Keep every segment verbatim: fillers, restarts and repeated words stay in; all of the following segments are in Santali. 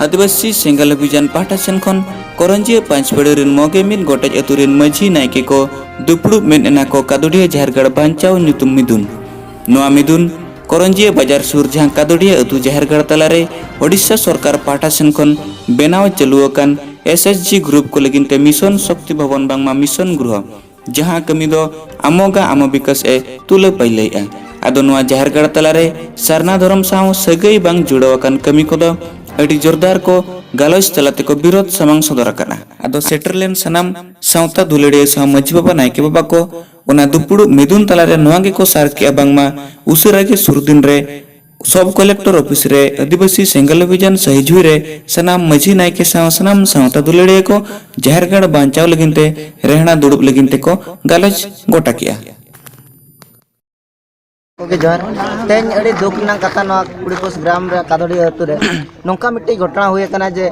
ᱟᱹᱫᱤᱵᱟᱹᱥᱤ ᱥᱮᱸᱜᱮᱞ ᱚᱵᱷᱤᱡᱟᱱ ᱯᱟᱦᱴᱟ ᱥᱮᱱ ᱠᱷᱚᱱ ᱠᱚᱨᱚᱧᱡᱤᱭᱟᱹ ᱯᱟᱸᱪᱯᱟᱹᱲᱤ ᱨᱮᱱ ᱢᱚᱜᱮ ᱢᱤᱫ ᱜᱚᱴᱮᱡ ᱟᱹᱛᱩ ᱨᱮᱱ ᱢᱟᱹᱡᱷᱤ ᱱᱟᱭᱠᱮ ᱠᱚ ᱫᱩᱯᱲᱩᱵ ᱢᱮᱱ ᱮᱱᱟ ᱠᱚ ᱠᱟᱫᱚᱰᱤᱭᱟᱹ ᱡᱟᱦᱮᱨ ᱜᱟᱲ ᱵᱟᱧᱪᱟᱣ ᱧᱩᱛᱩᱢ ᱢᱤᱫᱩᱱ᱾ ᱱᱚᱣᱟ ᱢᱤᱫᱩᱱ ᱠᱚᱨᱚᱧᱡᱤᱭᱟᱹ ᱵᱟᱡᱟᱨ ᱥᱩᱨ ᱡᱟᱦᱟᱸ ᱠᱟᱫᱚᱰᱤᱭᱟᱹ ᱟᱹᱛᱩ ᱡᱟᱦᱮᱨ ᱜᱟᱲ ᱛᱟᱞᱟᱨᱮ ᱳᱰᱤᱥᱟ ᱥᱚᱨᱠᱟᱨ ᱯᱟᱦᱴᱟ ᱥᱮᱱ ᱠᱷᱚᱱ ᱵᱮᱱᱟᱣ ᱪᱟᱹᱞᱩ ᱟᱠᱟᱱ ᱮᱥ ᱮᱥ ᱡᱤ ᱜᱨᱩᱯ ᱠᱚ ᱞᱟᱹᱜᱤᱫ ᱛᱮ ᱢᱤᱥᱚᱱ ᱥᱚᱠᱛᱤ ᱵᱷᱚᱵᱚᱱ ᱵᱟᱝᱢᱟ ᱢᱤᱥᱚᱱ ᱜᱨᱚᱦᱚ ᱡᱟᱦᱟᱸ ᱠᱟᱹᱢᱤ ᱫᱚ ᱟᱢᱚᱜᱟ ᱟᱢᱚ ᱵᱤᱠᱟᱥ ᱮ ᱛᱩᱞᱟᱹ ᱯᱟᱹᱭᱞᱟᱹᱭᱮᱜᱼᱟ᱾ ᱟᱫᱚ ᱱᱚᱣᱟ ᱡᱟᱦᱮᱨ ᱜᱟᱲ ᱛᱟᱞᱟᱨᱮ ᱥᱟᱨᱱᱟ ᱫᱷᱚᱨᱚᱢ ᱥᱟᱶ ᱥᱟᱹᱜᱟᱹᱭ ᱵᱟᱝ ᱡᱩᱲᱟᱹᱣ ᱟᱠᱟᱱ ᱠᱟᱹᱢᱤ ᱠᱚᱫᱚ ᱟᱹᱰᱤ ᱡᱳᱨᱫᱟᱨ ᱠᱚ ᱜᱟᱞᱚᱪ ᱛᱟᱞᱟ ᱛᱮᱠᱚ ᱵᱤᱨᱳᱫ ᱥᱟᱢᱟᱝ ᱥᱚᱫᱚᱨ ᱟᱠᱟᱫᱼᱟ᱾ ᱟᱫᱚ ᱥᱮᱴᱮᱨ ᱞᱮᱱ ᱥᱟᱱᱟᱢ ᱥᱟᱶᱛᱟ ᱫᱩᱞᱟᱹᱲᱤᱭᱟᱹ ᱥᱟᱶ ᱢᱟᱹᱡᱷᱤ ᱵᱟᱵᱟ ᱱᱟᱭᱠᱮ ᱵᱟᱵᱟ ᱠᱚ ᱚᱱᱟ ᱫᱩᱯᱲᱩᱵ ᱢᱤᱫᱩᱱ ᱛᱟᱞᱟᱨᱮ ᱱᱚᱣᱟ ᱜᱮᱠᱚ ᱥᱟᱨ ᱠᱮᱜᱼᱟ, ᱵᱟᱝᱢᱟ ᱩᱥᱟᱹᱨᱟ ᱜᱮ ᱥᱩᱨ ᱫᱤᱱ ᱨᱮ ᱥᱚᱵ ᱠᱚᱞᱮᱠᱴᱚᱨ ᱚᱯᱷᱤᱥ ᱨᱮ ᱟᱹᱫᱤᱵᱟᱹᱥᱤ ᱥᱮᱸᱜᱮᱞ ᱚᱵᱷᱤᱡᱟᱱ ᱥᱟᱹᱦᱤ ᱡᱩᱦᱤ ᱨᱮ ᱥᱟᱱᱟᱢ ᱢᱟᱹᱡᱷᱤ ᱱᱟᱭᱠᱮ ᱥᱟᱶ ᱥᱟᱱᱟᱢ ᱥᱟᱶᱛᱟ ᱫᱩᱞᱟᱹᱲᱤᱭᱟᱹ ᱠᱚ ᱡᱟᱦᱮᱨ ᱜᱟᱲ ᱵᱟᱧᱪᱟᱣ ᱞᱟᱹᱜᱤᱫ ᱛᱮ ᱨᱮᱦᱲᱟ ᱫᱩᱲᱩᱵ ᱞᱟᱹᱜᱤᱫ ᱛᱮᱠᱚ ᱜᱟᱞᱚᱪ ᱜᱚᱴᱟ ᱠᱮᱜᱼᱟ᱾ ᱜᱚᱢᱠᱮ ᱡᱚᱦᱟᱨ᱾ ᱛᱮᱦᱮᱧ ᱟᱹᱰᱤ ᱫᱩᱠ ᱨᱮᱱᱟᱜ ᱠᱟᱛᱷᱟ, ᱱᱚᱣᱟ ᱠᱩᱲᱤᱯᱩᱥ ᱜᱨᱟᱢ ᱨᱮ ᱠᱟᱫᱚᱲᱤᱭᱟᱹ ᱟᱹᱛᱩ ᱨᱮ ᱱᱚᱝᱠᱟ ᱢᱤᱫᱴᱤᱡ ᱜᱷᱚᱴᱚᱱᱟ ᱦᱩᱭ ᱟᱠᱟᱱᱟ ᱡᱮ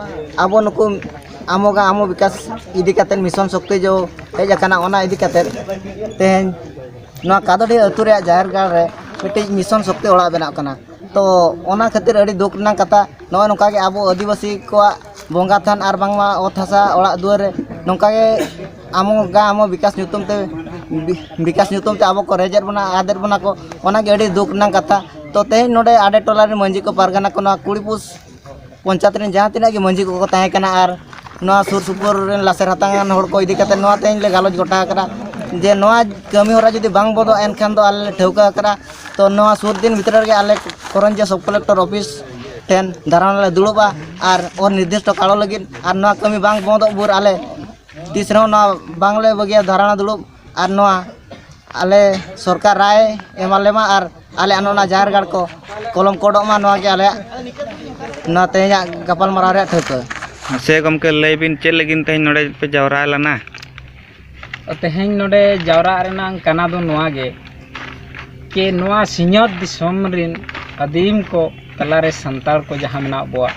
ᱟᱵᱚ ᱱᱩᱠᱩ ᱟᱢᱚᱜᱟ ᱟᱢᱚ ᱵᱤᱠᱟᱥ ᱤᱫᱤ ᱠᱟᱛᱮᱫ ᱢᱤᱥᱚᱱ ᱥᱚᱠᱛᱤ ᱡᱚ ᱦᱮᱡ ᱟᱠᱟᱱᱟ, ᱚᱱᱟ ᱤᱫᱤ ᱠᱟᱛᱮᱫ ᱛᱮᱦᱮᱧ ᱱᱚᱣᱟ ᱠᱟᱫᱚᱰᱤ ᱟᱹᱛᱩ ᱨᱮᱭᱟᱜ ᱡᱟᱦᱮᱨ ᱜᱟᱲ ᱨᱮ ᱢᱤᱫᱴᱤᱡ ᱢᱤᱥᱚᱱ ᱥᱚᱠᱛᱤ ᱚᱲᱟᱜ ᱵᱮᱱᱟᱜ ᱠᱟᱱᱟ᱾ ᱛᱚ ᱚᱱᱟ ᱠᱷᱟᱹᱛᱤᱨ ᱟᱹᱰᱤ ᱫᱩᱠ ᱨᱮᱱᱟᱜ ᱠᱟᱛᱷᱟ, ᱱᱚᱜᱼᱚᱭ ᱱᱚᱝᱠᱟ ᱜᱮ ᱟᱵᱚ ᱟᱹᱫᱤᱵᱟᱹᱥᱤ ᱠᱚᱣᱟᱜ ᱵᱚᱸᱜᱟ ᱛᱷᱟᱱ ᱟᱨ ᱵᱟᱝᱢᱟ ᱚᱛ ᱦᱟᱥᱟ ᱚᱲᱟᱜ ᱫᱩᱣᱟᱹᱨ ᱨᱮ ᱱᱚᱝᱠᱟ ᱜᱮ ᱟᱢᱚ ᱜᱟ ᱟᱢᱚ ᱵᱤᱠᱟᱥ ᱧᱩᱛᱩᱢ ᱛᱮ ᱵᱤ- ᱵᱤᱠᱟᱥ ᱧᱩᱛᱩᱢ ᱛᱮ ᱟᱵᱚ ᱠᱚ ᱨᱮᱡᱮᱫ ᱵᱚᱱᱟ, ᱟᱫᱮᱨ ᱵᱚᱱᱟ ᱠᱚ, ᱚᱱᱟᱜᱮ ᱟᱹᱰᱤ ᱫᱩᱠ ᱨᱮᱱᱟᱜ ᱠᱟᱛᱷᱟ᱾ ᱛᱚ ᱛᱮᱦᱮᱧ ᱱᱚᱰᱮ ᱟᱰᱮ ᱴᱚᱞᱟ ᱨᱮᱱ ᱢᱟᱹᱡᱷᱤ ᱠᱚ ᱯᱟᱨᱜᱟᱱᱟ ᱠᱚ ᱱᱚᱣᱟ ᱠᱩᱲᱤᱯᱩᱥ ᱯᱚᱧᱪᱟᱭᱮᱛ ᱨᱮᱱ ᱡᱟᱦᱟᱸ ᱛᱤᱱᱟᱹᱜ ᱜᱮ ᱢᱟᱹᱡᱷᱤ ᱠᱚᱠᱚ ᱛᱟᱦᱮᱸ ᱠᱟᱱᱟ ᱟᱨ ᱱᱚᱣᱟ ᱥᱩᱨ ᱥᱩᱯᱩᱨ ᱨᱮᱱ ᱞᱟᱥᱮᱨ ᱦᱟᱛᱟᱝ ᱟᱱ ᱦᱚᱲ ᱠᱚ ᱤᱫᱤ ᱠᱟᱛᱮ ᱱᱚᱣᱟ ᱛᱮᱦᱮᱧ ᱞᱮ ᱜᱟᱞᱚᱪ ᱜᱚᱴᱟ ᱟᱠᱟᱫᱟ ᱡᱮ ᱱᱚᱣᱟ ᱠᱟᱹᱢᱤ ᱦᱚᱨᱟ ᱡᱩᱫᱤ ᱵᱟᱝ ᱵᱚᱱᱫᱚᱜᱼᱟ, ᱮᱱᱠᱷᱟᱱ ᱫᱚ ᱟᱞᱮ ᱞᱮ ᱴᱷᱟᱹᱣᱠᱟᱹ ᱟᱠᱟᱫᱟ᱾ ᱛᱚ ᱱᱚᱣᱟ ᱥᱩᱨ ᱫᱤᱱ ᱵᱷᱤᱛᱨᱤ ᱨᱮᱜᱮ ᱟᱞᱮ ᱠᱚᱨᱚᱧᱡᱤᱭᱟᱹ ᱥᱚᱵ ᱠᱚᱞᱮᱠᱴᱚᱨ ᱚᱯᱷᱤᱥ ᱴᱷᱮᱱ ᱫᱷᱟᱨᱱᱟ ᱞᱮ ᱫᱩᱲᱩᱵᱼᱟ ᱟᱨ ᱚᱱᱤᱨᱫᱤᱥᱴᱚ ᱠᱟᱞᱚ ᱞᱟᱹᱜᱤᱫ, ᱟᱨ ᱱᱚᱣᱟ ᱠᱟᱹᱢᱤ ᱵᱟᱝ ᱵᱚᱱᱫᱚᱜ ᱵᱷᱳᱨ ᱟᱞᱮ ᱛᱤᱥ ᱨᱮᱦᱚᱸ ᱱᱚᱣᱟ ᱵᱟᱝᱞᱮ ᱵᱟᱹᱜᱤᱭᱟ ᱫᱷᱟᱨᱱᱟ ᱫᱩᱲᱩᱵ᱾ ᱟᱨ ᱱᱚᱣᱟ ᱟᱞᱮ ᱥᱚᱨᱠᱟᱨ ᱨᱟᱭ ᱮᱢᱟ ᱞᱮᱢᱟ ᱟᱨ ᱟᱞᱮ ᱚᱱᱟ ᱡᱟᱦᱮᱨ ᱜᱟᱲ ᱠᱚ ᱠᱚᱞᱚᱢ ᱠᱚᱰᱚᱜ ᱢᱟ, ᱱᱚᱣᱟ ᱜᱮ ᱟᱞᱮᱭᱟᱜ ᱱᱚᱣᱟ ᱛᱮᱦᱮᱧᱟᱜ ᱜᱟᱯᱟᱞᱢᱟᱨᱟᱣ ᱨᱮᱭᱟᱜ ᱴᱷᱟᱹᱣᱠᱟᱹ᱾ ᱥᱮ ᱜᱚᱢᱠᱮ, ᱞᱟᱹᱭ ᱵᱤᱱ, ᱪᱮᱫ ᱞᱟᱹᱜᱤᱫ ᱛᱮᱦᱮᱧ ᱱᱚᱰᱮ ᱯᱮ ᱡᱟᱣᱨᱟ ᱞᱮᱱᱟ? ᱛᱮᱦᱮᱧ ᱱᱚᱰᱮ ᱡᱟᱣᱨᱟᱜ ᱨᱮᱱᱟᱜ ᱠᱟᱱᱟ ᱫᱚ ᱱᱚᱣᱟ ᱜᱮ, ᱠᱤ ᱱᱚᱣᱟ ᱥᱤᱧᱚᱛ ᱫᱤᱥᱚᱢ ᱨᱮᱱ ᱟᱹᱫᱤᱢ ᱠᱚ ᱛᱟᱞᱟᱨᱮ ᱥᱟᱱᱛᱟᱲ ᱠᱚ ᱡᱟᱦᱟᱸ ᱢᱮᱱᱟᱜ ᱵᱚᱣᱟ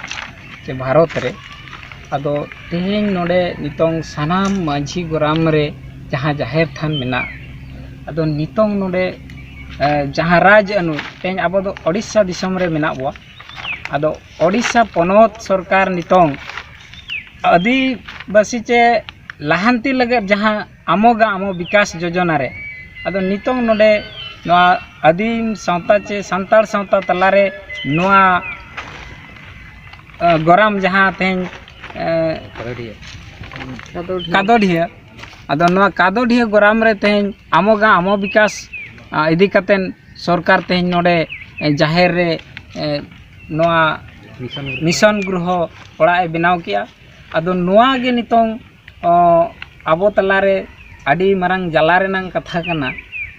ᱥᱮ ᱵᱷᱟᱨᱚᱛ ᱨᱮ, ᱟᱫᱚ ᱛᱮᱦᱮᱧ ᱱᱚᱰᱮ ᱱᱤᱛᱚᱝ ᱥᱟᱱᱟᱢ ᱢᱟᱹᱡᱷᱤ ᱜᱚᱨᱟᱢ ᱨᱮ ᱡᱟᱦᱟᱸ ᱡᱟᱦᱮᱨ ᱛᱷᱟᱱ ᱢᱮᱱᱟᱜ, ᱟᱫᱚ ᱱᱤᱛᱚᱝ ᱱᱚᱰᱮ ᱮ, ᱡᱟᱦᱟᱸ ᱨᱟᱡᱽ ᱟᱹᱱᱩ, ᱛᱮᱦᱮᱧ ᱟᱵᱚ ᱫᱚ ᱳᱰᱤᱥᱟ ᱫᱤᱥᱚᱢ ᱨᱮ ᱢᱮᱱᱟᱜ ᱵᱚᱣᱟ᱾ ᱟᱫᱚ ᱳᱰᱤᱥᱟ ᱯᱚᱱᱚᱛ ᱥᱚᱨᱠᱟᱨ ᱱᱤᱛᱚᱝ ᱟᱹᱫᱤᱵᱟᱹᱥᱤ ᱪᱮ ᱞᱟᱦᱟᱱᱛᱤ ᱞᱟᱹᱜᱤᱫ ᱡᱟᱦᱟᱸ ᱟᱢᱚᱜᱟ ᱟᱢᱚ ᱵᱤᱠᱟᱥ ᱡᱳᱡᱚᱱᱟ ᱨᱮ, ᱟᱫᱚ ᱱᱤᱛᱚᱝ ᱱᱚᱰᱮ ᱱᱚᱣᱟ ᱟᱹᱫᱤᱢ ᱥᱟᱶᱛᱟ ᱪᱮ ᱥᱟᱱᱛᱟᱲ ᱥᱟᱶᱛᱟ ᱛᱟᱞᱟᱨᱮ ᱱᱚᱣᱟ ᱜᱚᱨᱟᱢ ᱡᱟᱦᱟᱸ ᱛᱮᱦᱮᱧ ᱠᱟᱫᱚᱰᱷᱤᱭᱟᱹ, ᱟᱫᱚ ᱱᱚᱣᱟ ᱠᱟᱫᱚᱰᱷᱤᱭᱟᱹ ᱜᱚᱨᱟᱢ ᱨᱮ ᱛᱮᱦᱮᱧ ᱟᱢᱚᱜᱟ ᱟᱢᱚ ᱵᱤᱠᱟᱥ ᱤᱫᱤ ᱠᱟᱛᱮᱫ ᱥᱚᱨᱠᱟᱨ ᱛᱮᱦᱮᱧ ᱱᱚᱰᱮ ᱡᱟᱦᱮᱨ ᱨᱮ ᱱᱚᱣᱟ ᱢᱤᱥᱚᱱ ᱜᱨᱚᱦᱚ ᱚᱲᱟᱜ ᱮ ᱵᱮᱱᱟᱣ ᱠᱮᱜᱼᱟ᱾ ᱟᱫᱚ ᱱᱚᱣᱟ ᱜᱮ ᱱᱤᱛᱚᱝ ᱟᱵᱚ ᱛᱟᱞᱟᱨᱮ ᱟᱹᱰᱤ ᱢᱟᱨᱟᱝ ᱡᱟᱞᱟ ᱨᱮᱱᱟᱝ ᱠᱟᱛᱷᱟ ᱠᱟᱱᱟ᱾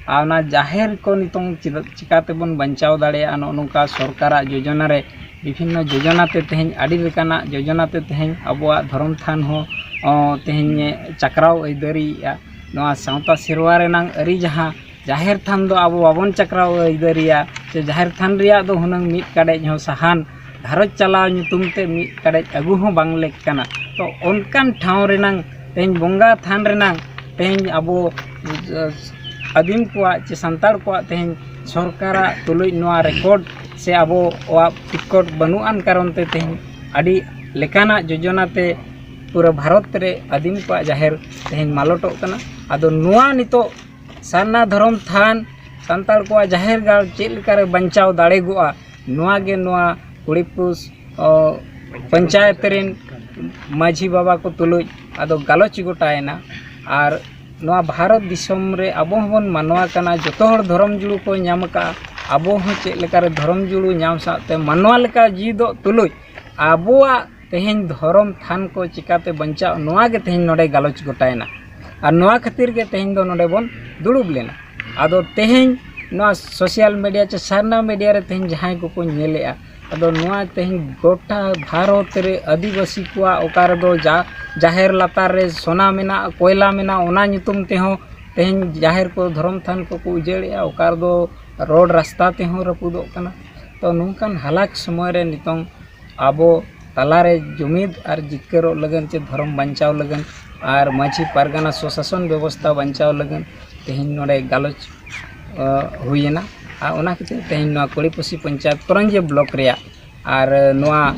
ᱟᱨ ᱚᱱᱟ ᱡᱟᱦᱮᱨ ᱠᱚ ᱱᱤᱛᱚᱝ ᱪᱮᱫᱟᱜ, ᱪᱤᱠᱟᱹ ᱛᱮᱵᱚᱱ ᱵᱟᱧᱪᱟᱣ ᱫᱟᱲᱮᱭᱟᱜᱼᱟ? ᱱᱚᱜᱼᱚ ᱱᱚᱝᱠᱟ ᱥᱚᱨᱠᱟᱨᱟᱜ ᱡᱳᱡᱚᱱᱟ ᱨᱮ, ᱵᱤᱵᱷᱤᱱᱱᱚ ᱡᱳᱡᱚᱱᱟ ᱛᱮ ᱛᱮᱦᱮᱧ, ᱟᱹᱰᱤ ᱞᱮᱠᱟᱱᱟᱜ ᱡᱳᱡᱚᱱᱟ ᱛᱮ ᱛᱮᱦᱮᱧ ᱟᱵᱚᱣᱟᱜ ᱫᱷᱚᱨᱚᱢ ᱛᱷᱟᱱ ᱦᱚᱸ ᱛᱮᱦᱮᱧ ᱪᱟᱠᱨᱟᱣ ᱟᱹᱭᱫᱟᱹᱨᱤᱭᱮᱫᱼᱟ᱾ ᱱᱚᱣᱟ ᱥᱟᱶᱛᱟ ᱥᱮᱨᱣᱟ ᱨᱮᱱᱟᱝ ᱟᱹᱨᱤ ᱡᱟᱦᱟᱸ ᱡᱟᱦᱮᱨ ᱛᱷᱟᱱ ᱫᱚ ᱟᱵᱚ ᱵᱟᱵᱚᱱ ᱪᱟᱠᱨᱟᱣ ᱟᱹᱭᱫᱟᱹᱨᱤᱭᱟ, ᱥᱮ ᱡᱟᱦᱮᱨ ᱛᱷᱟᱱ ᱨᱮᱭᱟᱜ ᱫᱚ ᱦᱩᱱᱟᱹᱝ ᱢᱤᱫ ᱠᱟᱰᱮᱡ ᱦᱚᱸ ᱥᱟᱦᱟᱱ ᱜᱷᱟᱨᱚᱸᱡᱽ ᱪᱟᱞᱟᱣ ᱧᱩᱛᱩᱢ ᱛᱮ ᱢᱤᱫ ᱠᱟᱰᱮᱡ ᱟᱹᱜᱩ ᱦᱚᱸ ᱵᱟᱝ ᱞᱮᱠ ᱠᱟᱱᱟ᱾ ᱛᱚ ᱚᱱᱠᱟᱱ ᱴᱷᱟᱶ ᱨᱮᱱᱟᱝ ᱛᱮᱦᱮᱧ ᱵᱚᱸᱜᱟ ᱛᱷᱟᱱ ᱨᱮᱱᱟᱝ ᱛᱮᱦᱮᱧ ᱟᱵᱚ ᱟᱹᱫᱤᱢ ᱠᱚᱣᱟᱜ ᱪᱮ ᱥᱟᱱᱛᱟᱲ ᱠᱚᱣᱟᱜ ᱛᱮᱦᱮᱧ ᱥᱚᱨᱠᱟᱨᱟᱜ ᱛᱩᱞᱩᱡ ᱱᱚᱣᱟ ᱨᱮᱠᱚᱨᱰ ᱥᱮ ᱟᱵᱚᱣᱟᱜ ᱨᱮᱠᱚᱨᱰ ᱵᱟᱹᱱᱩᱜ ᱟᱱ ᱠᱟᱨᱚᱱ ᱛᱮ ᱛᱮᱦᱮᱧ ᱟᱹᱰᱤ ᱞᱮᱠᱟᱱᱟᱜ ᱡᱳᱡᱚᱱᱟ ᱛᱮ ᱯᱩᱨᱟᱹ ᱵᱷᱟᱨᱚᱛ ᱨᱮ ᱟᱹᱫᱤᱢ ᱠᱚᱣᱟᱜ ᱡᱟᱦᱮᱨ ᱛᱮᱦᱮᱧ ᱢᱟᱞᱚᱴᱚᱜ ᱠᱟᱱᱟ᱾ ᱟᱫᱚ ᱱᱚᱣᱟ ᱱᱤᱛᱚᱜ ᱥᱟᱨᱱᱟ ᱫᱷᱚᱨᱚᱢ ᱛᱷᱟᱱ ᱥᱟᱱᱛᱟᱲ ᱠᱚᱣᱟᱜ ᱡᱟᱦᱮᱨ ᱜᱟᱲ ᱪᱮᱫ ᱞᱮᱠᱟᱨᱮ ᱵᱟᱧᱪᱟᱣ ᱫᱟᱲᱮᱜᱚᱜᱼᱟ, ᱱᱚᱣᱟ ᱜᱮ ᱱᱚᱣᱟ ᱠᱩᱲᱤ ᱯᱩᱥ ᱯᱚᱧᱪᱟᱭᱮᱛ ᱨᱮᱱ ᱢᱟᱹᱡᱷᱤ ᱵᱟᱵᱟ ᱠᱚ ᱛᱩᱞᱩᱡ ᱟᱫᱚ ᱜᱟᱞᱚᱪ ᱜᱚᱴᱟᱭᱮᱱᱟ᱾ ᱟᱨ ᱱᱚᱣᱟ ᱵᱷᱟᱨᱚᱛ ᱫᱤᱥᱚᱢ ᱨᱮ ᱟᱵᱚ ᱦᱚᱸᱵᱚᱱ ᱢᱟᱱᱣᱟ ᱠᱟᱱᱟ, ᱡᱚᱛᱚ ᱦᱚᱲ ᱫᱷᱚᱨᱚᱢ ᱡᱩᱲᱩ ᱠᱚ ᱧᱟᱢ ᱟᱠᱟᱫᱼᱟ᱾ ᱟᱵᱚ ᱦᱚᱸ ᱪᱮᱫ ᱞᱮᱠᱟᱨᱮ ᱫᱷᱚᱨᱚᱢ ᱡᱩᱲᱩ ᱧᱟᱢ ᱥᱟᱶᱛᱮ ᱢᱟᱱᱣᱟ ᱞᱮᱠᱟ ᱡᱤᱣᱤᱫᱚᱜ ᱛᱩᱞᱩᱡ ᱟᱵᱚᱣᱟᱜ ᱛᱮᱦᱮᱧ ᱫᱷᱚᱨᱚᱢ ᱛᱷᱟᱱ ᱠᱚ ᱪᱤᱠᱟᱹᱛᱮ ᱵᱟᱧᱪᱟᱜ, ᱱᱚᱣᱟ ᱜᱮ ᱛᱮᱦᱮᱧ ᱱᱚᱰᱮ ᱜᱟᱞᱚᱪ ᱜᱚᱴᱟᱭᱮᱱᱟ᱾ ᱟᱨ ᱱᱚᱣᱟ ᱠᱷᱟᱹᱛᱤᱨ ᱜᱮ ᱛᱮᱦᱮᱧ ᱫᱚ ᱱᱚᱰᱮ ᱵᱚᱱ ᱫᱩᱲᱩᱵ ᱞᱮᱱᱟ᱾ ᱟᱫᱚ ᱛᱮᱦᱮᱧ ᱱᱚᱣᱟ ᱥᱳᱥᱟᱞ ᱢᱤᱰᱤᱭᱟ ᱪᱮ ᱥᱟᱨᱱᱟ ᱢᱤᱰᱤᱭᱟ ᱨᱮ ᱛᱮᱦᱮᱧ ᱡᱟᱦᱟᱸᱭ ᱠᱚᱠᱚ ᱧᱮᱞᱮᱜᱼᱟ, ᱟᱫᱚ ᱱᱚᱣᱟ ᱛᱮᱦᱮᱧ ᱜᱚᱴᱟ ᱵᱷᱟᱨᱚᱛ ᱨᱮ ᱟᱹᱫᱤᱵᱟᱹᱥᱤ ᱠᱚᱣᱟᱜ ᱚᱠᱟ ᱨᱮᱫᱚ ᱡᱟ ᱡᱟᱦᱮᱨ ᱞᱟᱛᱟᱨ ᱨᱮ ᱥᱚᱱᱟ ᱢᱮᱱᱟᱜᱼᱟ, ᱠᱚᱭᱞᱟ ᱢᱮᱱᱟᱜᱼᱟ, ᱚᱱᱟ ᱧᱩᱛᱩᱢ ᱛᱮᱦᱚᱸ ᱛᱮᱦᱮᱧ ᱡᱟᱦᱮᱨ ᱠᱚ, ᱫᱷᱚᱨᱚᱢ ᱛᱷᱟᱱ ᱠᱚᱠᱚ ᱩᱡᱟᱹᱲᱮᱜᱼᱟ, ᱚᱠᱟ ᱨᱮᱫᱚ ᱨᱳᱰ ᱨᱟᱥᱛᱟ ᱛᱮᱦᱚᱸ ᱨᱟᱹᱯᱩᱫᱚᱜ ᱠᱟᱱᱟ᱾ ᱛᱚ ᱱᱚᱝᱠᱟᱱ ᱦᱟᱞᱟᱠ ᱥᱚᱢᱚᱭ ᱨᱮ ᱱᱤᱛᱚᱝ ᱟᱵᱚ ᱛᱟᱞᱟᱨᱮ ᱡᱩᱢᱤᱫ ᱟᱨ ᱡᱤᱛᱠᱟᱹᱨᱚᱜ ᱞᱟᱹᱜᱤᱫ ᱪᱮ ᱫᱷᱚᱨᱚᱢ ᱵᱟᱧᱪᱟᱣ ᱞᱟᱹᱜᱤᱫ ᱟᱨ ᱢᱟᱹᱡᱷᱤ ᱯᱟᱨᱜᱟᱱᱟ ᱥᱚᱥᱟᱥᱚᱱ ᱵᱮᱵᱚᱥᱛᱷᱟ ᱵᱟᱧᱪᱟᱣ ᱞᱟᱹᱜᱤᱫ ᱛᱮᱦᱮᱧ ᱱᱚᱰᱮ ᱜᱟᱞᱚᱪ ᱦᱩᱭᱮᱱᱟ᱾ ᱟᱨ ᱚᱱᱟ ᱠᱷᱟᱹᱛᱤᱨ ᱛᱮᱦᱮᱧ ᱱᱚᱣᱟ ᱠᱚᱲᱤᱯᱚᱥᱤ ᱯᱚᱧᱪᱟᱭᱮᱛ ᱠᱚᱨᱚᱧᱡᱤᱭᱟᱹ ᱵᱞᱚᱠ ᱨᱮᱭᱟᱜ ᱟᱨ ᱱᱚᱣᱟ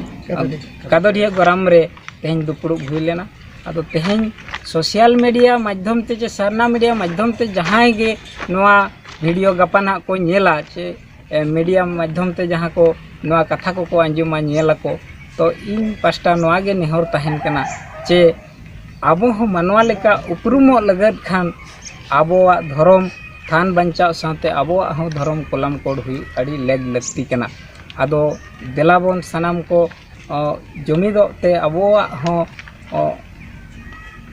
ᱠᱟᱫᱚᱰᱤᱦᱟᱹ ᱜᱨᱟᱢ ᱨᱮ ᱛᱮᱦᱮᱧ ᱫᱩᱯᱲᱩᱵ ᱦᱩᱭ ᱞᱮᱱᱟ᱾ ᱟᱫᱚ ᱛᱮᱦᱮᱧ ᱥᱳᱥᱟᱞ ᱢᱤᱰᱤᱭᱟ ᱢᱟᱫᱽᱫᱷᱚᱢ ᱛᱮ ᱪᱮ ᱥᱟᱨᱱᱟ ᱢᱤᱰᱤᱭᱟ ᱢᱟᱫᱽᱫᱷᱚᱢ ᱛᱮ ᱡᱟᱦᱟᱸᱭ ᱜᱮ ᱱᱚᱣᱟ ᱵᱷᱤᱰᱤᱭᱳ ᱜᱟᱯᱟ ᱱᱟᱦᱟᱜ ᱠᱚ ᱧᱮᱞᱟ ᱪᱮ ᱢᱤᱰᱤᱭᱟ ᱢᱟᱫᱽᱫᱷᱚᱢ ᱛᱮ ᱡᱟᱦᱟᱸ ᱠᱚ ᱱᱚᱣᱟ ᱠᱟᱛᱷᱟ ᱠᱚᱠᱚ ᱟᱸᱡᱚᱢᱟ, ᱧᱮᱞ ᱟᱠᱚ, ᱛᱚ ᱤᱧ ᱯᱟᱥᱴᱟ ᱱᱚᱣᱟ ᱜᱮ ᱱᱮᱦᱚᱨ ᱛᱟᱦᱮᱱ ᱠᱟᱱᱟ ᱪᱮ ᱟᱵᱚ ᱦᱚᱸ ᱢᱟᱱᱣᱟ ᱞᱮᱠᱟ ᱩᱯᱨᱩᱢᱚᱜ ᱞᱟᱹᱜᱤᱫ ᱠᱷᱟᱱ ᱟᱵᱚᱣᱟᱜ ᱫᱷᱚᱨᱚᱢ ᱛᱷᱟᱱ ᱵᱟᱧᱪᱟᱣ ᱥᱟᱶᱛᱮ ᱟᱵᱚᱣᱟᱜ ᱦᱚᱸ ᱫᱷᱚᱨᱚᱢ ᱠᱚᱞᱟᱢ ᱠᱳᱰ ᱦᱩᱭᱩᱜ ᱟᱹᱰᱤ ᱞᱮᱜᱽ ᱞᱟᱹᱠᱛᱤ ᱠᱟᱱᱟ᱾ ᱟᱫᱚ ᱫᱮᱞᱟ ᱵᱚᱱ ᱥᱟᱱᱟᱢ ᱠᱚ, ᱚ, ᱡᱩᱢᱤᱫᱚᱜ ᱛᱮ ᱟᱵᱚᱣᱟᱜ ᱦᱚᱸ, ᱚ,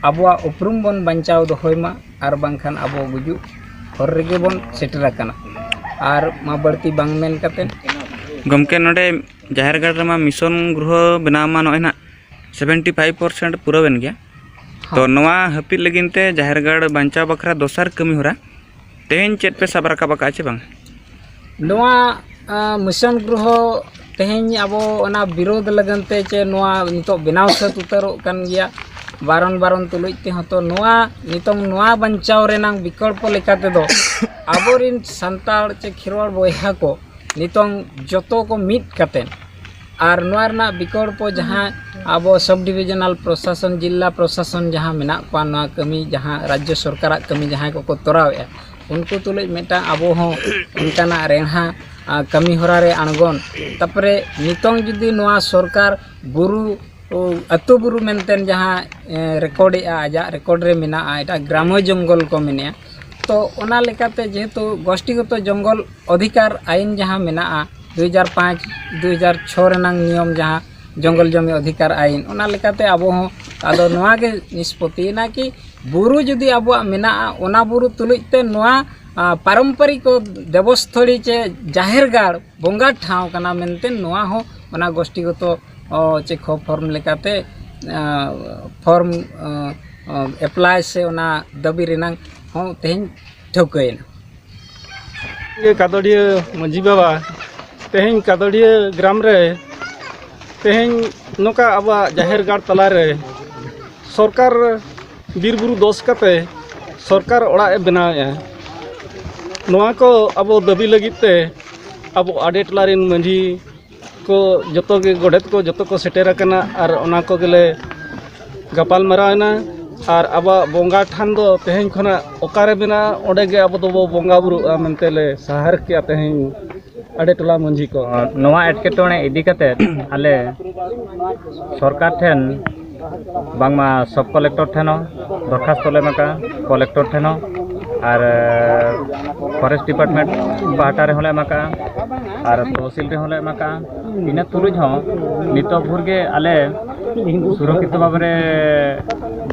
ᱟᱵᱚᱣᱟᱜ ᱩᱯᱨᱩᱢ ᱵᱚᱱ ᱵᱟᱧᱪᱟᱣ ᱫᱚᱦᱚᱭ ᱢᱟ, ᱟᱨ ᱵᱟᱝᱠᱷᱟᱱ ᱟᱵᱚ ᱜᱩᱡᱩᱜ ᱦᱚᱨ ᱨᱮᱜᱮ ᱵᱚᱱ ᱥᱮᱴᱮᱨ ᱟᱠᱟᱱᱟ᱾ ᱟᱨ ᱢᱟ ᱵᱟᱹᱲᱛᱤ ᱵᱟᱝ ᱢᱮᱱ ᱠᱟᱛᱮ᱾ ᱜᱚᱢᱠᱮ, ᱱᱚᱰᱮ ᱡᱟᱦᱮᱨ ᱜᱟᱲ ᱨᱮᱢᱟ ᱢᱤᱥᱚᱱ ᱜᱨᱚᱦᱚ ᱵᱮᱱᱟᱣ ᱢᱟ ᱱᱚᱜᱼᱚᱭ ᱱᱟᱜ ᱥᱮᱵᱷᱮᱱᱴᱤ ᱯᱷᱟᱭᱤᱵᱷ ᱯᱟᱨᱥᱮᱱᱴ ᱯᱩᱨᱟᱹᱣᱮᱱ ᱜᱮᱭᱟ᱾ ᱛᱚ, ᱦᱚᱸ᱾ ᱱᱚᱣᱟ ᱦᱟᱹᱯᱤᱫ ᱞᱟᱹᱜᱤᱫ ᱛᱮ ᱡᱟᱦᱮᱨ ᱜᱟᱲ ᱵᱟᱧᱪᱟᱣ ᱵᱟᱠᱷᱨᱟ ᱫᱚᱥᱟᱨ ᱠᱟᱹᱢᱤ ᱦᱚᱨᱟ ᱛᱮᱦᱮᱧ ᱪᱮᱫ ᱯᱮ ᱥᱟᱵ ᱨᱟᱠᱟᱵ ᱟᱠᱟᱫᱼᱟ ᱪᱮ ᱵᱟᱝ? ᱱᱚᱣᱟ, ᱟ, ᱢᱤᱥᱚᱱ ᱜᱨᱚᱦᱚ ᱛᱮᱦᱮᱧ ᱟᱵᱚ ᱚᱱᱟ ᱵᱤᱨᱳᱫᱷ ᱞᱟᱹᱜᱤᱫ ᱛᱮ ᱪᱮ ᱱᱚᱣᱟ ᱱᱤᱛᱚᱜ ᱵᱮᱱᱟᱣ ᱥᱟᱹᱛ ᱩᱛᱟᱹᱨᱚᱜ ᱠᱟᱱ ᱜᱮᱭᱟ, ᱵᱟᱨᱚᱱ ᱵᱟᱨᱚᱱ ᱛᱩᱞᱩᱡ ᱛᱮᱦᱚᱸ᱾ ᱛᱚ, ᱱᱚᱣᱟ ᱱᱤᱛᱚᱝ ᱱᱚᱣᱟ ᱵᱟᱧᱪᱟᱣ ᱨᱮᱱᱟᱝ ᱵᱤᱠᱚᱞᱯᱚ ᱞᱮᱠᱟ ᱛᱮᱫᱚ ᱟᱵᱚᱨᱤᱱ ᱥᱟᱱᱛᱟᱲ ᱪᱮ ᱠᱷᱮᱨᱣᱟᱲ ᱵᱚᱭᱦᱟ ᱠᱚ ᱱᱤᱛᱚᱝ ᱡᱚᱛᱚ ᱠᱚ ᱢᱤᱫ ᱠᱟᱛᱮ ᱟᱨ ᱱᱚᱣᱟ ᱨᱮᱱᱟᱜ ᱵᱤᱠᱚᱞᱯᱚ ᱡᱟᱦᱟᱸ ᱟᱵᱚ ᱥᱟᱵ ᱰᱤᱵᱷᱤᱡᱚᱱᱟᱞ ᱯᱨᱚᱥᱟᱥᱚᱱ, ᱡᱤᱞᱟ ᱯᱨᱚᱥᱟᱥᱚᱱ ᱡᱟᱦᱟᱸ ᱢᱮᱱᱟᱜ ᱠᱚᱣᱟ, ᱱᱚᱣᱟ ᱠᱟᱹᱢᱤ ᱡᱟᱦᱟᱸ ᱨᱟᱡᱽᱡᱚ ᱥᱚᱨᱠᱟᱨᱟᱜ ᱠᱟᱹᱢᱤ ᱡᱟᱦᱟᱸᱭ ᱠᱚᱠᱚ ᱛᱚᱨᱟᱣᱮᱫᱼᱟ, ᱩᱱᱠᱩ ᱛᱩᱞᱩᱡ ᱢᱤᱫᱴᱟᱝ ᱟᱵᱚ ᱦᱚᱸ ᱚᱱᱠᱟᱱᱟᱜ ᱨᱮᱲᱦᱟ, ᱟ, ᱠᱟᱹᱢᱤ ᱦᱚᱨᱟ ᱨᱮ ᱟᱬᱜᱚᱱ᱾ ᱛᱟᱨᱯᱚᱨᱮ ᱱᱤᱛᱚᱝ ᱡᱩᱫᱤ ᱱᱚᱣᱟ ᱥᱚᱨᱠᱟᱨ ᱵᱩᱨᱩ, ᱳ, ᱟᱹᱛᱩ ᱵᱩᱨᱩ ᱢᱮᱱᱛᱮ ᱡᱟᱦᱟᱸ, ᱮ, ᱨᱮᱠᱚᱨᱰᱮᱜᱼᱟ, ᱟᱡᱟᱜ ᱨᱮᱠᱚᱨᱰ ᱨᱮ ᱢᱮᱱᱟᱜᱼᱟ, ᱮᱴᱟᱜ ᱜᱨᱟᱢᱚ ᱡᱚᱝᱜᱚᱞ ᱠᱚ ᱢᱮᱱᱮᱜᱼᱟ, ᱛᱚ ᱚᱱᱟ ᱞᱮᱠᱟᱛᱮ ᱡᱮᱦᱮᱛᱩ ᱜᱳᱥᱴᱤᱜᱚᱛᱚ ᱡᱚᱝᱜᱚᱞ ᱚᱫᱷᱤᱠᱟᱨ ᱟᱭᱤᱱ ᱡᱟᱦᱟᱸ ᱢᱮᱱᱟᱜᱼᱟ, ᱫᱩ ᱦᱟᱡᱟᱨ ᱯᱟᱸᱪ, ᱫᱩ ᱦᱟᱡᱟᱨ ᱪᱷᱚ ᱨᱮᱱᱟᱝ ᱱᱤᱭᱚᱢ ᱡᱟᱦᱟᱸ ᱡᱚᱝᱜᱚᱞ ᱡᱚᱢᱤ ᱚᱫᱷᱤᱠᱟᱨ ᱟᱭᱤᱱ, ᱚᱱᱟ ᱞᱮᱠᱟᱛᱮ ᱟᱵᱚ ᱦᱚᱸ ᱟᱫᱚ ᱱᱚᱣᱟ ᱜᱮ ᱱᱤᱥᱯᱚᱛᱤᱭᱮᱱᱟ ᱠᱤ ᱵᱩᱨᱩ ᱡᱩᱫᱤ ᱟᱵᱚᱣᱟᱜ ᱢᱮᱱᱟᱜᱼᱟ, ᱚᱱᱟ ᱵᱩᱨᱩ ᱛᱩᱞᱩᱡ ᱛᱮ ᱱᱚᱣᱟ, ᱟ, ᱯᱟᱨᱚᱢᱯᱚᱨᱤᱠ ᱫᱮᱵᱚᱥᱛᱷᱚᱲᱤ ᱪᱮ ᱡᱟᱦᱮᱨ ᱜᱟᱲ ᱵᱚᱸᱜᱟ ᱴᱷᱟᱶ ᱠᱟᱱᱟ ᱢᱮᱱᱛᱮ ᱱᱚᱣᱟ ᱦᱚᱸ ᱚᱱᱟ ᱜᱳᱥᱴᱤᱜᱚᱛᱚ, ᱚ, ᱪᱮ ᱠᱷᱚ ᱯᱷᱚᱨᱢ ᱞᱮᱠᱟᱛᱮ, ᱟ, ᱯᱷᱚᱨᱢ, ᱟ, ᱟ, ᱮᱯᱞᱟᱭ ᱥᱮ ᱚᱱᱟ ᱫᱟᱹᱵᱤ ᱨᱮᱱᱟᱝ ᱦᱚᱸ ᱛᱮᱦᱮᱧ ᱴᱷᱟᱹᱣᱠᱟᱹᱭᱮᱱᱟ᱾ ᱜᱮ ᱠᱟᱫᱚᱰᱤᱭᱟᱹ ᱢᱟᱹᱡᱷᱤ ᱵᱟᱵᱟ, ᱛᱮᱦᱮᱧ ᱠᱟᱫᱚᱰᱤᱭᱟᱹ ᱜᱨᱟᱢ ᱨᱮ ᱛᱮᱦᱮᱧ ᱱᱚᱝᱠᱟ ᱟᱵᱚᱣᱟᱜ ᱡᱟᱦᱮᱨ ᱜᱟᱲ ᱛᱟᱞᱟᱨᱮ ᱥᱚᱨᱠᱟᱨ ᱵᱤᱨ ᱵᱩᱨᱩ ᱫᱚᱥ ᱠᱟᱛᱮ ᱥᱚᱨᱠᱟᱨ ᱚᱲᱟᱜ ᱮ ᱵᱮᱱᱟᱣᱮᱫᱼᱟ᱾ ᱱᱚᱣᱟ ᱠᱚ ᱟᱵᱚ ᱫᱟᱹᱵᱤ ᱞᱟᱹᱜᱤᱫ ᱛᱮ ᱟᱵᱚ ᱟᱰᱮ ᱴᱚᱞᱟ ᱨᱮᱱ ᱢᱟᱹᱡᱷᱤ, ᱠᱚ ᱡᱚᱛᱚ ᱜᱮ, ᱜᱚᱰᱮᱛ ᱠᱚ ᱡᱚᱛᱚ ᱠᱚ ᱥᱮᱴᱮᱨ ᱟᱠᱟᱱᱟ ᱟᱨ ᱚᱱᱟ ᱠᱚᱜᱮ ᱞᱮ ᱜᱟᱯᱟᱞ ᱢᱟᱨᱟᱣ ᱮᱱᱟ᱾ ᱟᱨ ᱟᱵᱚᱣᱟᱜ ᱵᱚᱸᱜᱟ ᱛᱷᱟᱱ ᱫᱚ ᱛᱮᱦᱮᱧ ᱠᱷᱚᱱᱟᱜ ᱚᱠᱟᱨᱮ ᱢᱮᱱᱟᱜᱼᱟ, ᱚᱸᱰᱮ ᱜᱮ ᱟᱵᱚ ᱫᱚᱵᱚ ᱵᱚᱸᱜᱟ ᱵᱩᱨᱩᱜᱼᱟ ᱢᱮᱱᱛᱮ ᱞᱮ ᱥᱟᱦᱟᱨ ᱠᱮᱜᱼᱟ ᱛᱮᱦᱮᱧ ᱟᱹᱰᱤ ᱴᱚᱞᱟ ᱢᱟᱹᱡᱷᱤ ᱠᱚ᱾ ᱱᱚᱣᱟ ᱮᱴᱠᱮᱴᱚᱬᱮ ᱤᱫᱤ ᱠᱟᱛᱮ ᱟᱞᱮ ᱥᱚᱨᱠᱟᱨ ᱴᱷᱮᱱ ᱵᱟᱝᱢᱟ ᱥᱚᱵ ᱠᱚᱞᱮᱠᱴᱚᱨ ᱴᱷᱮᱱ ᱦᱚᱸ ᱫᱚᱨᱠᱷᱟᱥᱛᱚ ᱞᱮ ᱮᱢ ᱟᱠᱟᱫᱼᱟ, ᱠᱚᱞᱮᱠᱴᱚᱨ ᱴᱷᱮᱱ ᱦᱚᱸ, ᱟᱨ ᱯᱷᱚᱨᱮᱥᱴ ᱰᱤᱯᱟᱨᱴᱢᱮᱱᱴ ᱯᱟᱦᱴᱟ ᱨᱮᱦᱚᱸ ᱞᱮ ᱮᱢ ᱟᱠᱟᱫᱼᱟ, ᱟᱨ ᱛᱚᱦᱥᱤᱞ ᱨᱮᱦᱚᱸ ᱞᱮ ᱮᱢ ᱟᱠᱟᱫᱼᱟ᱾ ᱤᱱᱟᱹ ᱛᱩᱞᱩᱡ ᱦᱚᱸ ᱱᱤᱛᱚᱜ ᱵᱷᱳᱨ ᱜᱮ ᱟᱞᱮ ᱥᱩᱨᱚᱠᱠᱷᱤᱛᱚ ᱵᱷᱟᱵᱽ ᱨᱮ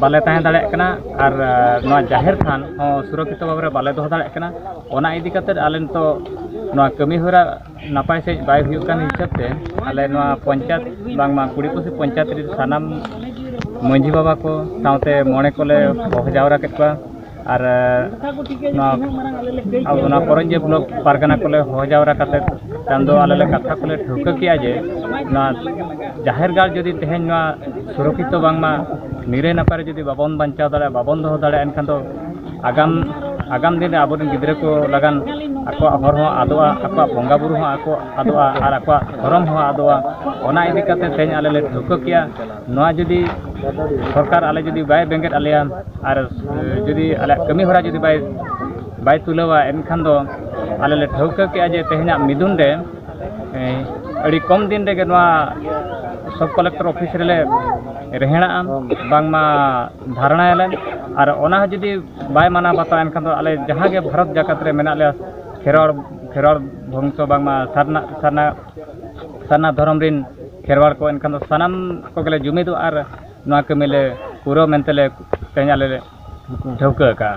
ᱵᱟᱞᱮ ᱛᱟᱦᱮᱸ ᱫᱟᱲᱮᱭᱟᱜ ᱠᱟᱱᱟ ᱟᱨ ᱱᱚᱣᱟ ᱡᱟᱦᱮᱨ ᱛᱷᱟᱱ ᱦᱚᱸ ᱥᱩᱨᱚᱠᱠᱷᱤᱛᱚ ᱵᱷᱟᱵᱽ ᱨᱮ ᱵᱟᱞᱮ ᱫᱚᱦᱚ ᱫᱟᱲᱮᱭᱟᱜ ᱠᱟᱱᱟ᱾ ᱚᱱᱟ ᱤᱫᱤ ᱠᱟᱛᱮ ᱟᱞᱮ ᱱᱤᱛᱚᱜ ᱱᱚᱣᱟ ᱠᱟᱹᱢᱤ ᱦᱚᱨᱟ ᱱᱟᱯᱟᱭ ᱥᱟᱺᱦᱤᱡ ᱵᱟᱭ ᱦᱩᱭᱩᱜ ᱠᱟᱱ ᱦᱤᱥᱟᱹᱵ ᱛᱮ ᱟᱞᱮ ᱱᱚᱣᱟ ᱯᱚᱧᱪᱟᱭᱮᱛ ᱵᱟᱝᱢᱟ ᱠᱩᱲᱤ ᱯᱩᱥᱤ ᱯᱚᱧᱪᱟᱭᱮᱛ ᱨᱮ ᱥᱟᱱᱟᱢ ᱢᱟᱹᱡᱷᱤ ᱵᱟᱵᱟ ᱠᱚ ᱥᱟᱶᱛᱮ ᱢᱚᱬᱮ ᱠᱚᱞᱮ ᱦᱚᱦᱚ ᱡᱟᱣᱨᱟ ᱠᱮᱫ ᱠᱚᱣᱟ᱾ ᱟᱨ ᱱᱚᱣᱟ ᱟᱵᱚ ᱱᱚᱣᱟ ᱠᱚᱨᱚᱧᱡᱤᱭᱟᱹ ᱵᱞᱚᱠ ᱯᱟᱨᱜᱟᱱᱟ ᱠᱚᱞᱮ ᱦᱚᱦᱚ ᱡᱟᱣᱨᱟ ᱠᱟᱛᱮ ᱪᱟᱸᱫᱚ ᱟᱞᱮ ᱞᱮ ᱠᱟᱛᱷᱟ ᱠᱚᱞᱮ ᱴᱷᱟᱹᱣᱠᱟᱹ ᱠᱮᱜᱼᱟ ᱡᱮ ᱱᱚᱣᱟ ᱡᱟᱦᱮᱨ ᱜᱟᱲ ᱡᱩᱫᱤ ᱛᱮᱦᱮᱧ ᱱᱚᱣᱟ ᱥᱩᱨᱚᱠᱠᱷᱤᱛᱚ ᱵᱟᱝᱢᱟ ᱱᱤᱨᱟᱹᱭ ᱱᱟᱯᱟᱭ ᱨᱮ ᱡᱩᱫᱤ ᱵᱟᱵᱚᱱ ᱵᱟᱧᱪᱟᱣ ᱫᱟᱲᱮᱭᱟᱜᱼᱟ, ᱵᱟᱵᱚᱱ ᱫᱚᱦᱚ ᱫᱟᱲᱮᱭᱟᱜᱼᱟ, ᱮᱱᱠᱷᱟᱱ ᱫᱚ ᱟᱜᱟᱢ ᱟᱜᱟᱢ ᱫᱤᱱ ᱨᱮ ᱟᱵᱚᱨᱮᱱ ᱜᱤᱫᱽᱨᱟᱹ ᱠᱚ ᱞᱟᱜᱟᱱ ᱟᱠᱚᱣᱟᱜ ᱦᱚᱨ ᱦᱚᱸ ᱟᱫᱚᱜᱼᱟ, ᱟᱠᱚᱣᱟᱜ ᱵᱚᱸᱜᱟ ᱵᱩᱨᱩ ᱦᱚᱸ ᱟᱠᱚ ᱟᱫᱚᱜᱼᱟ ᱟᱨ ᱟᱠᱚᱣᱟᱜ ᱫᱷᱚᱨᱚᱢ ᱦᱚᱸ ᱟᱫᱚᱜᱼᱟ᱾ ᱚᱱᱟ ᱤᱫᱤ ᱠᱟᱛᱮ ᱛᱮᱦᱮᱧ ᱟᱞᱮ ᱞᱮ ᱴᱷᱟᱹᱣᱠᱟᱹ ᱠᱮᱜᱼᱟ, ᱱᱚᱣᱟ ᱡᱩᱫᱤ ᱥᱚᱨᱠᱟᱨ ᱟᱞᱮ ᱡᱩᱫᱤ ᱵᱟᱭ ᱵᱮᱸᱜᱮᱫ ᱟᱞᱮᱭᱟ ᱟᱨ ᱡᱩᱫᱤ ᱟᱞᱮᱭᱟᱜ ᱠᱟᱹᱢᱤ ᱦᱚᱨᱟ ᱡᱩᱫᱤ ᱵᱟᱭ ᱵᱟᱭ ᱛᱩᱞᱟᱹᱣᱟ, ᱮᱱᱠᱷᱟᱱ ᱫᱚ ᱟᱞᱮ ᱞᱮ ᱴᱷᱟᱹᱣᱠᱟᱹ ᱠᱮᱜᱼᱟ ᱡᱮ ᱛᱮᱦᱮᱧᱟᱜ ᱢᱤᱫᱩᱱ ᱨᱮ ᱮ, ᱟᱹᱰᱤ ᱠᱚᱢ ᱫᱤᱱ ᱨᱮᱜᱮ ᱱᱚᱣᱟ ᱥᱚᱵ ᱠᱚᱞᱮᱠᱴᱚᱨ ᱚᱯᱷᱤᱥ ᱨᱮᱞᱮ ᱨᱮᱦᱮᱲᱟᱜᱼᱟ, ᱵᱟᱝᱢᱟ ᱫᱷᱟᱨᱱᱟᱭᱟᱞᱮ᱾ ᱟᱨ ᱚᱱᱟ ᱦᱚᱸ ᱡᱩᱫᱤ ᱵᱟᱭ ᱢᱟᱱᱟᱣ ᱵᱟᱛᱟᱣᱟ, ᱮᱱᱠᱷᱟᱱ ᱫᱚ ᱟᱞᱮ ᱡᱟᱦᱟᱸ ᱜᱮ ᱵᱷᱟᱨᱚᱛ ᱡᱟᱠᱟᱛ ᱨᱮ ᱢᱮᱱᱟᱜ ᱞᱮᱭᱟ, ᱠᱷᱮᱨᱣᱟᱲ ᱠᱷᱮᱨᱣᱟᱲ ᱵᱚᱝᱥᱚ ᱵᱟᱝᱢᱟ ᱥᱟᱨᱱᱟ ᱥᱟᱨᱱᱟ ᱥᱟᱨᱱᱟ ᱫᱷᱚᱨᱚᱢ ᱨᱮᱱ ᱠᱷᱮᱨᱣᱟᱲ ᱠᱚ, ᱮᱱᱠᱷᱟᱱ ᱫᱚ ᱥᱟᱱᱟᱢ ᱠᱚᱜᱮᱞᱮ ᱡᱩᱢᱤᱫᱚᱜᱼᱟ ᱟᱨ ᱱᱚᱣᱟ ᱠᱟᱹᱢᱤ ᱞᱮ ᱯᱩᱨᱟᱹᱣ ᱢᱮᱱᱛᱮ ᱞᱮ ᱛᱮᱦᱮᱧ ᱟᱞᱮ ᱞᱮ ᱴᱷᱟᱹᱣᱠᱟᱹ ᱟᱠᱟᱫᱼᱟ᱾